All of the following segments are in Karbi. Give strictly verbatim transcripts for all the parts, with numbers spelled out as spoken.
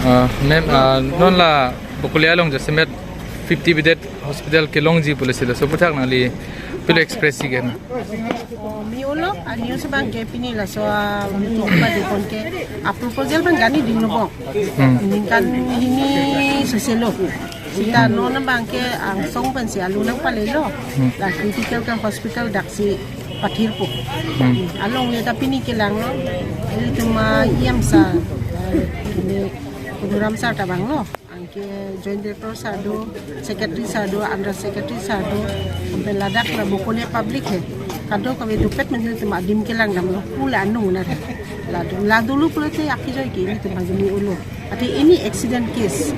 Ah, ma'am, ah, non la Bokolia along jasemet fifty bedded hospital kelongji pu lasi laso aputhak nangli pilo express-ji ke? Oh, me-olo, a-news abang ke pini laso, ah, meeting abang depon ke, a-proposal abang gani dinglo bong. Hmm. Ningkan hini soselo. Sita non abang ke angsong pensi alu nangpalelo. Hmm. La critical ke hospital daksi pathirpo. Hmm. Along le ta pini kelanglo. Ilitum a-EM sir, ah, ini Madhuram sir ta abanglo. Anke joint director sir do, secretary sir do, under secretary sir do, pen ladak la Bokolia public he. Kadokave dopet menjadi tema adim kelang damlo, pula anung na. La, la dulu pulote akijoi ke ilitum bagi me-olo. Athe any accident case,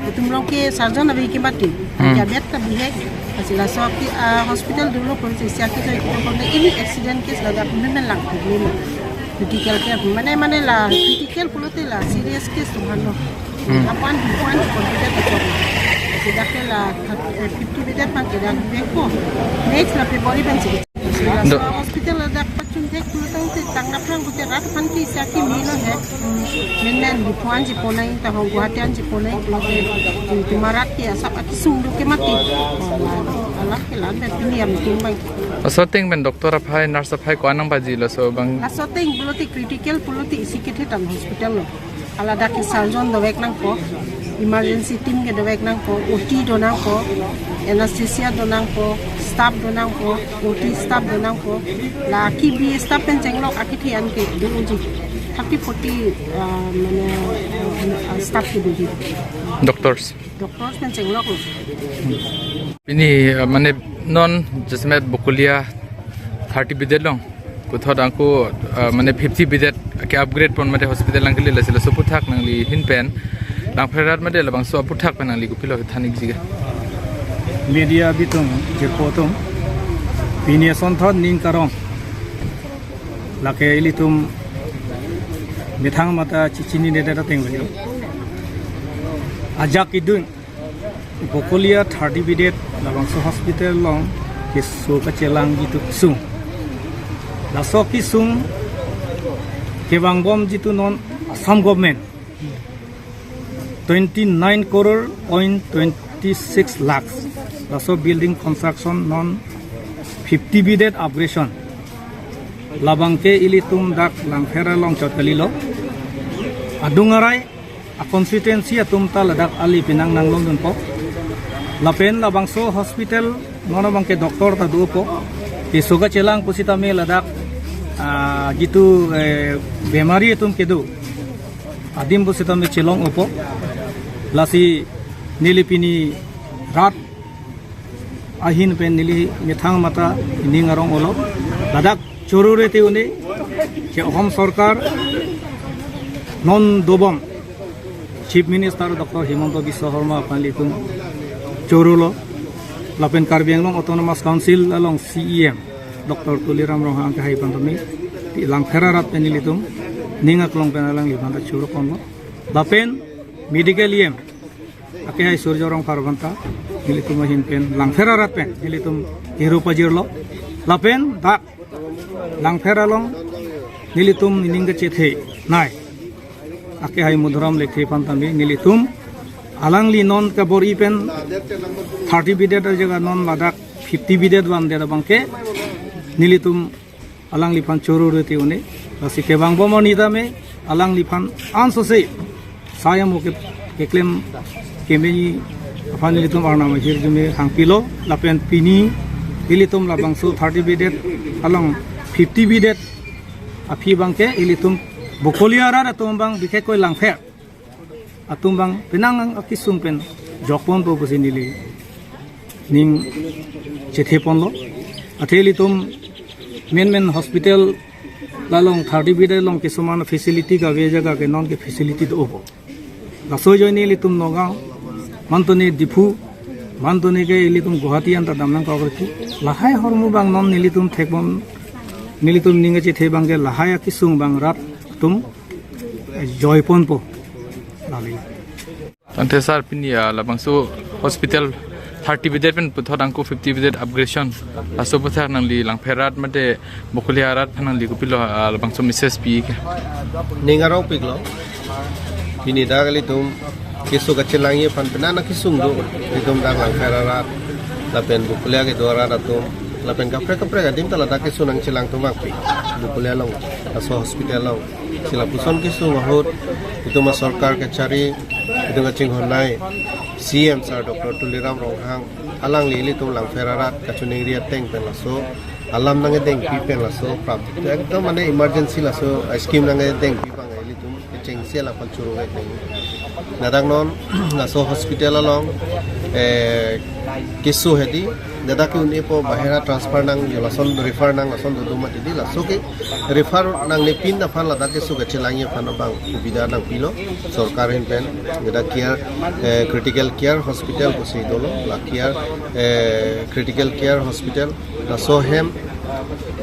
itum along ke surgeon ave ke mati. Hmm. Anke abet ta bihek, lasi laso ke, ah, hospital dulu pulote si akijoi ke pulote any accident case ladak me-, melang pulo. Critical care, mane, mane la critical pulote la serious case atum aphanlo. Hmm. Apan dukuan konfident atum. Sida ke la thirty, eh, fifty bedded abang ke dak bengko. Next la February pensi. Do- Hospital ladak pachun thek pulo tangte tangna phrang pute rat aphan ke isi akimi lo he. Menen Diphu ansi ponai, ta ho Guwahati ansi ponai pulote, tu-, tuma rat ke asap akisung do ke mati. Ala ke lan pen pini a-meeting abang. Laso ateng pen doctor aphai, nurse aphai ko-an nangpaji laso abang? Laso ateng pulote critical pulote isi kethe tang hospital lo. Ladak ke surgeon dovek nangpo, emergency team ke dovek nangpo, OT do nangpo, anesthesia do nangpo, staff do nangpo, OT staff do nangpo. La ki B staff pen chenglok akethe an ke do uji. Thirty, forty, ah, mane, ah, staff ke doji. Doctors? Doctors pen chenglok lo. Pini, ah, mane non jasemet Bokolia thirty bedded along puthot angko, ah, mane fifty bedded ke upgrade pon mate hospital nangkele lasi laso aputhak nangli ahin pen, Langpher arat mate labangso aputhak pen nangli kopilo than-ikji ke? Media abitung jirpo atum, pini asonthot ning karong lake ilitum methang mata chichinine det ateng lake ajak idun Bokolia thirty bedded labangso hospital along keso kachelangji atum kesung. Laso kesung kevangbomji atum non Assam government twenty nine crore point twenty six lakhs. Laso building construction non fifty bedded upgradation. Labang ke ilitum dak Langpher along chot kalilo. Adung arai a-constituency atum ta ladak ali penang nanglongdunpo. Lapen labangso hospital non abang ke doctor ta dopo. Keso kachelang pusitame ladak, ah, jitu, eh, bemari atum kedo adim pusitame chelong-opo. Lasi neli pini rat ahin pen neli methang mata ning arong olo. Ladak choro rete un-e, che Assam sorkar non dobom Chief Minister Doctor Himanta Biswa Sarma aphan ilitum chorolo. Lapen Karbi Anglong Autonomous Council along CEM Doctor Tuliram Ronghang kehai aphan tame Langpher arat pen ilitum ning aklong pen alangliphan ta choro ponlo. Lapen medical EM akehai Surjya Rongphar aphan ta nelitum ahin pen Langpher arat pen nelitum kero pajirlo. Lapen dak Langpher along nelitum ning kachethenei akehai Madhuram Lekthe aphan tame nelitum alangli non kabor-i pen thirty bedded ajaga non ladak fifty bedded vandet abang ke nelitum alangliphan choro rete un-e. Lasi kevangbom arni tame alangliphan ansose sai amo ke keklem kemeji aphan nelitum arnam ahirjume hangpilo. Lapen pini ilitum labangso thirty bedded along fifty bedded aphi abang ke ilitum Bokolia arat atum abang bikhekkoi Langpher atum abang penang akisung pen jokponpo pusi neli ning chethe ponlo. Athe ilitum menmen hospital along thirty bedded along kisuman facility kave ajaga ke non ke facility dopo. Laso ajoine ilitum Nagaon, mantone Diphu, mantone ke ilitum Guwahati anta damnangkok riki. Lahai ahormu abang non nelitum thekbom, nelitum ning kachethe abang ke lahai akisung abang rat atum joiponpo. Lali. Ante sir, pini, ah, labangso hospital thirty bedded pen puthot angko fifty bedded upgradation. Laso aputhak nangli Langpher arat mate Bokolia arat aphan nangli kopilo, ah, labangso message pi ke? Ning arongpiklo. Pini dak ilitum keso kachelangji aphan penang kesung do, ilitum dak Langpher arat lapen Bokolia kedo arat atum lapen kaprek kaprek adim ta ladak keso nangchelang atum vangpi. Bokolia along, laso hospital along. Si lapuson kesung ahut, itum asorkar kachari, itum kachinghon nai, C M sir Doctor Tuliram Ronghang, alangli ilitum Langpher arat kachiningri ateng pen laso alam nangkedengpi pen laso prap. Ekdom mane emergency laso, eh, scheme nangkedengpi abang ilitum kechengsi alapal churu vek nang. Ladak non laso hospital along, eh, keso hedi, ladak ke un-epo bahera transfer nang, yo lason refer nang, lason dodo mati di, laso ke refer nangnepin aphan ladak keso kachelangji aphan abang subida nangpilo sorkar ahin pen. Ladak care, eh, critical care hospital pusi dolo, la care, eh, critical care hospital, laso ahem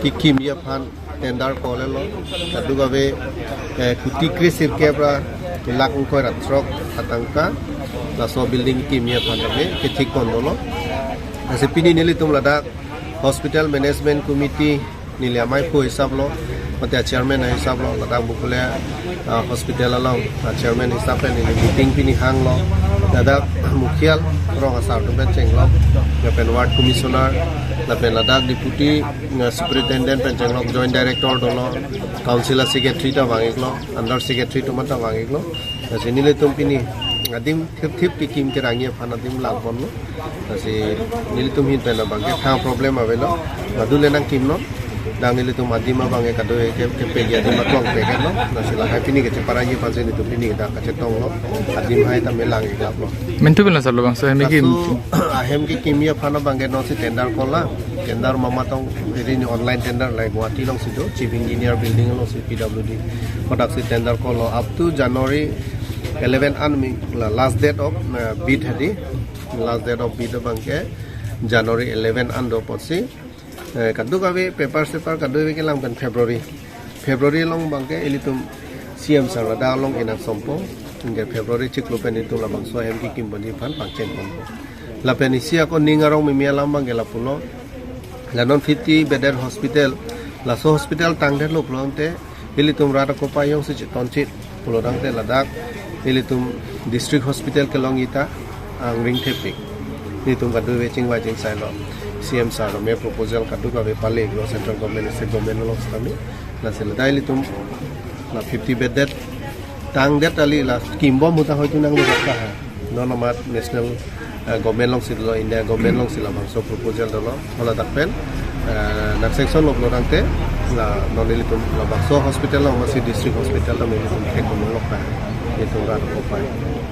kekimji aphan tender call-lo, kadokave, eh, kuti kre sirkep ra lakh ingkoi ra throk atangka, laso building kekimji aphan tame kethik pon dolo. Lasi pini nelitum ladak hospital management committee neli amei phu hisap lo, mate chairman hisap lo, ladak Bokolia, ah, hospital along, ah, chairman hisap pen neli meeting pini hanglo, ladak mukhial rong asar atum pen chenglok, lapen ward commissioner, lapen ladak deputy, ah, superintendent pen chenglok, joint director dolo, council a-secretary ta vang-iklo, under secretary atum ta vang-iklo. Lasi nelitum pini adim thip thip kekim kerangji aphan adim lang ponlo. Lasi nelitum ahin pen abang ke thang problem avelo. Madu le nangkimnon. Dak nelitum adim abang ke kado ke, kepegi adim aklong peketlo. Lasi lahai pini kacheparangji aphansi nelitum pini dak kachetonglo. Adim hai tame lang-iklaplo. Mentu pilo sir, labangso ahem ke? Laso ahem kekimji aphan abang ke nonsi tender call-lo. Tender mama tong, eri ni online tender, like Guwahati alongsi do, chief engineer building alongsi P W D. Kodaksi tender call-lo up to January eleven an mi la last date of, uh, bid hedi. Last date of bid abang ke January eleven an do apotsi, eh, kadokave paper seper kadokave kelang pen February. February along abang ke ilitum C M sir ladak along inang sompo. Anke February chiklo pen itum labangso ahem kekim ponji aphan pangcheng ponpo. Lapen isi ako ning arong mimi alam abang ke lapulo. La non fifty bedded hospital, laso hospital tangdetlo pulo tangte, ilitum rat akopai jongsi chetonchit pulo tangte ladak ilitum district hospital kelongji ta angring thepik. Nelitum kadokave chingvai chingsailo. C M sir amen proposal kadokave pale-iklo, central government, state government along setame. Lasi ladak ilitum la fifty bedded tangdet kali, la kimbom ahut ta hoitu nangdokok tahai. Non amat national, eh, government alongsi dolo, India government alongsi labangso proposal dolo. Hala dak pen, eh, nang sanction lo pulo tangte, la non ilitum labangso hospital along masi district hospital along ilitum thek kumlok tahai. Ilitum rat akopai.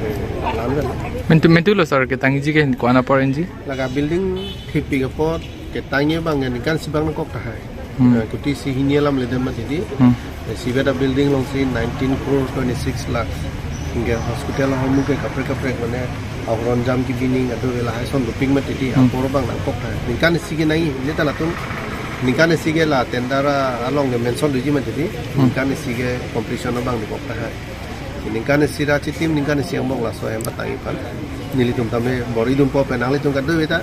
Eh, lam kan? Mentu, mentu lo sir, ketangji ke ko-an apor enji? Laga building thepik apot ketangji abang ke ningkan isi abang nangkok tahai. Hmm. Eh, kuti isi hini alam ledem mati di. Hmm. Eh, isibet a-building alongsi nineteen crore twenty-six lakh. Anke hospital ahormu ke kaprek kaprek mane ahoronjam kebi ning ado lahai ason dopik mati di. Hmm. Apor abang nangkok tahai. Ningkan isi ke nangji, neta latum ningkan isi ke la tender along ke mention doji mati di. Hmm. Ningkan isi ke completion abang dokok tahai. Ningkan isi ra chitim, ningkan isi angbong laso ahem patangji aphan. Nelitum tame bor-idunpo pen nanglitum kadokave ta,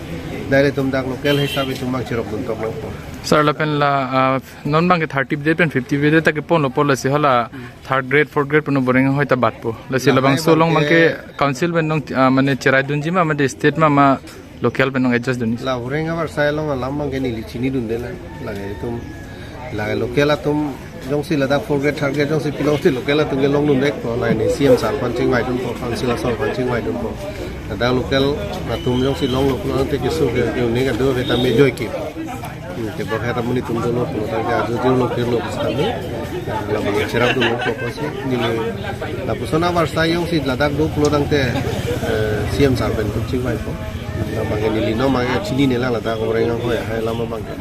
dak ilitum dak local hisap itum abang cherokdun tok nangpo. Sir, lapen la, ah, non abang ke thirty bedded pen fifty bedded ta keponlo pulo, lasi hala third grade, fourth grade pen boreng ahoi ta batpo. Lasi la labangso abang along abang ke ke council pen nong, ah, mane cheraidunji ma, mane state ma, ma local pen nong adjust dunji? La horeng avarsai along alam abang ke neli chinidunde la. Lake itum, lake local atum jongsi ladak fourth grade, third grade jongsi pilongsi local atum ke longdun vekpo, lake ni C M sir aphan chingvaidunpo, council asong aphan chingvaidunpo. Ladak local atum jongsi longlo pulo tangte keso ke, ke un-e kadokave tame joike. Hmm, ke borhe ta monit atum dolo pulo tangte ajo jirlo kirlo pusitame. Labang cherapdun nangpo pusi neli lapuson avarsai jongsi ladak do pulo tangte, eh, C M sir pen chingvaipo. Labang ke neli non abang ke chinine lang ladak horeng ahoi ahai alam abang ke.